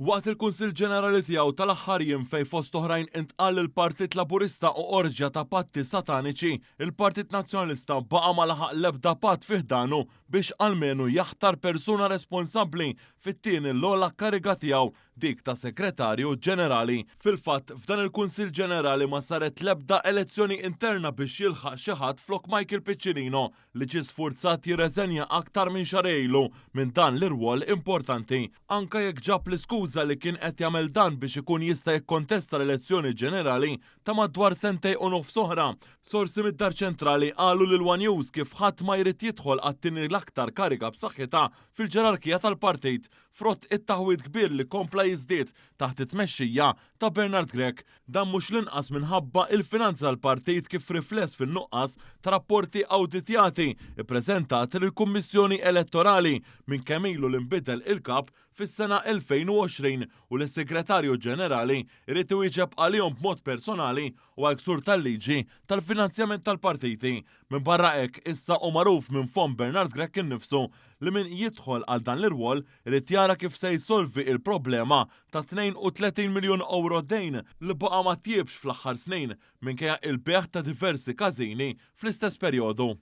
Waqt il-Kunsill Ġenerali tiegħu tal-aħħar jiem fejn fost oħrajn intqal li l-Partit Laburista hu orġja ta' patti sataniċi, il-Partit Nazzjonalista baqa' ma laħaq l-ebda patt fi ħdanu biex almenu jaħtar persuna responsabbli fit-tieni l-ogħla kariga tiegħu, dik ta' Segretarju Ġenerali. Fil-fatt, f'dan il-Kunsill Ġenerali ma saret l-ebda elezzjoni interna biex jilħaq xi ħadd flok Michael Piccinino li ġie sfurzat jirreżenja aktar minn xahrejn ilu minn dan l-irwol importanti, anke jekk ġab l-iskuża li kien qed jagħmel dan biex ikun jista' jikkontesta l-elezzjoni ġenerali ta' madwar sentejn u nofs oħra. Sorsi mid-Dar Ċentrali qalu lil one News kif ħadd ma jrid jidħol għat-tieni l-aktar kariga b'saħħitha fil-ġerarkija tal-partit frott it-taħwid kbir li kompla jiżdied taħt it-tmexxija ta' Bernard Grech. Dan mhux l-inqas minħabba il-finanzi tal-partit kif rifless fin-nuqqas ta' rapporti awditjati ppreżentati lill-Kummissjoni Elettorali minn kemm ilu li nbidel il-Kap fis-sena 2020 u li s-Segretarju Ġenerali jrid iwieġeb għalihom b'mod personali u għal ksur tal-liġi tal-finanzjament tal-partiti. Minbarra hekk, issa hu magħruf minn fomm Bernard Grech innifsu li min jidħol għal dan l-irwol irid jara kif se jsolvi il-problema ta' 32 miljun ewro dejn li baqa' ma tjiebx fl-aħħar snin minkejja il-bejgħ ta' diversi każini fl-istess perjodu.